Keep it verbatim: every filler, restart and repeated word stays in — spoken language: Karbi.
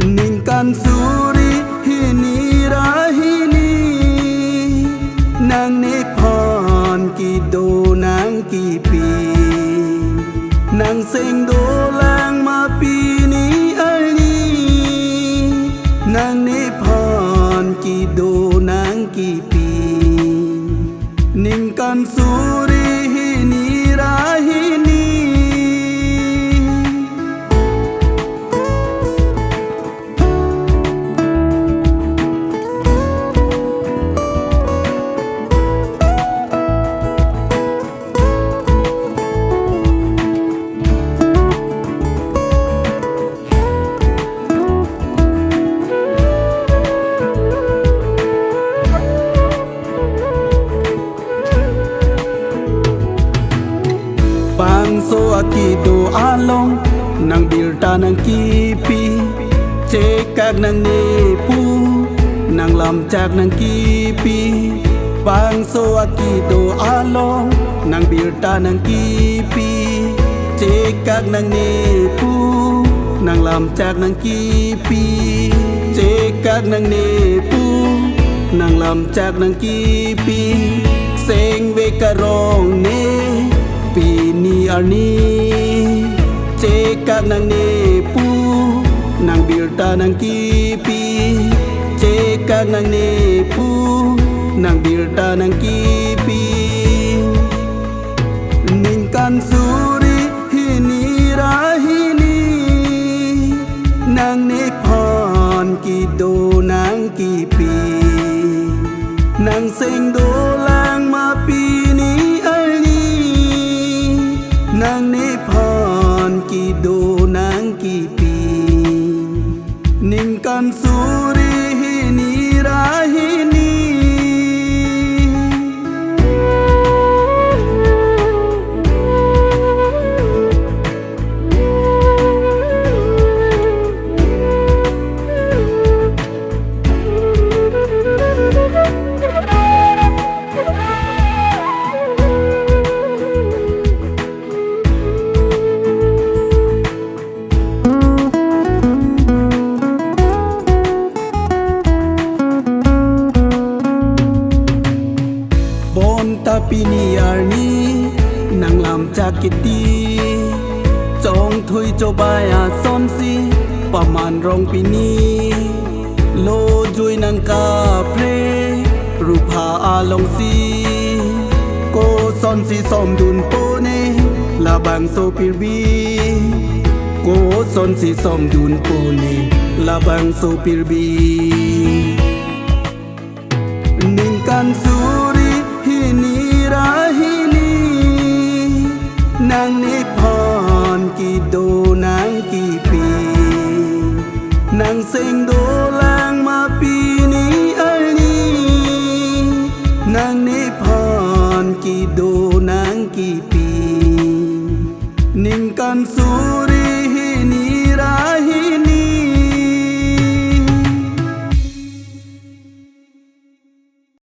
Ningkan suri hini ra hini, nangnephan kedo nangkepi, nangseng dolang ma pini arni, nangnephan kedo nangkepi. Ningkan suri hini ra hini. Bangso akedo along, nang birta nangkepi, chekak nangnepu, nang lamchak nangkepi. Bangso akedo along, nang birta nangkepi, chekak nangnepu, nang lamchak nangkepi, chekak nangnepu, nang lamchak nangkepi, sengve karong ne pini arni, chekak nangnepu, nang birta nangkepi, chekak nangnepu, nang birta nangkepi. Ningkan suri hini ra hini, nangnephan kedo nangkepi, nangseng dolang ma pini arni, nangnephan kedo nangkepi. Ningkan suri hini ra hini. Bonta pini arni nang lamchak kiti, chongthui chobai asonsi paman rong pini, lojui nangkapre rupha alongsi. Kosonsi somdun pone labangso pirbi, kosonsi somdun pone labangso pirbi. Ningkan suri hini ra hini, nangne